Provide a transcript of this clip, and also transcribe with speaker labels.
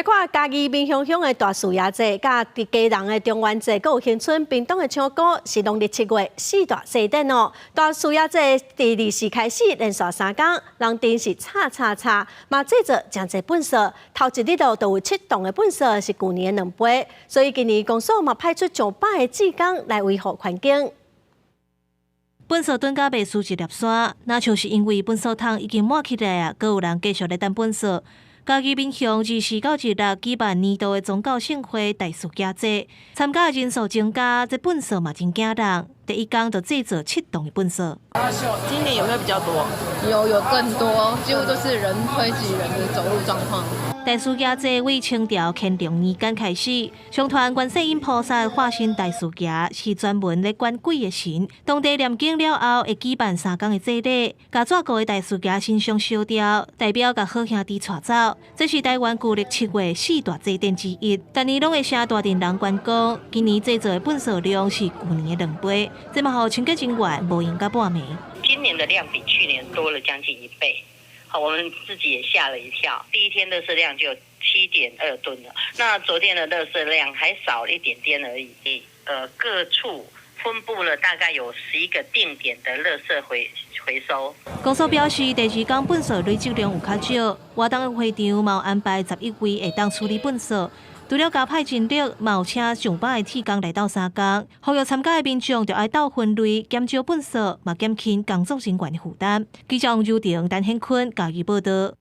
Speaker 1: 看嘉義民雄鄉的大樹爺祭，佮基隆的中元節，閣有恆春屏東的唱歌，是農曆7月四大祭典哦。大樹爺祭佇24開始連續3工，人陣是插插插，嘛製造誠濟糞埽。頭一日就有7噸的糞埽，是舊年的2倍。所以今年公所嘛派出上百个志工來維護環境。
Speaker 2: 糞埽囤甲袂輸一粒山，若像是因為糞埽桶已經滿起來啊，閣有人繼續咧擲糞埽。嘉義民雄24到26舉辦年度的宗教盛會大樹仔節，參加的人數增加，這糞埽嘛真驚人。第一工就製造7噸的糞埽。
Speaker 3: 今年有沒有比較多？
Speaker 4: 有，有更多，幾乎都是人推擠人的走路狀況。
Speaker 2: 大樹仔節為清朝乾隆年間開始，相傳觀世音菩薩化身大樹爺，是專門咧管鬼的神。當地念經了後，會舉辦3工的祭禮，共紙糊的大樹爺神像燒掉，代表共好兄弟帶走。這是台灣舊曆7月四大祭典之一，逐年攏會吸大陣人觀光。今年製造的糞埽量是舊年的2倍，這嘛予清潔人員無閒到半暝。
Speaker 5: 今年的量比去年多了將近1倍。好，我們自己也嚇了一跳。第一天垃圾量就7.2噸了，那昨天的垃圾量還少了一點點而已。各處分布了大概有11個定點的垃圾回收。
Speaker 2: 公所表示，第二工糞埽累積量有較少，活動的會場嘛有安排11位會當處理糞埽。除了加派人力，嘛有請上百个志工來鬥相共，呼籲參加的民眾著愛鬥分類，減少糞埽，嘛減輕工作人員的負擔。記者王柔婷、陳顯坤嘉義報導。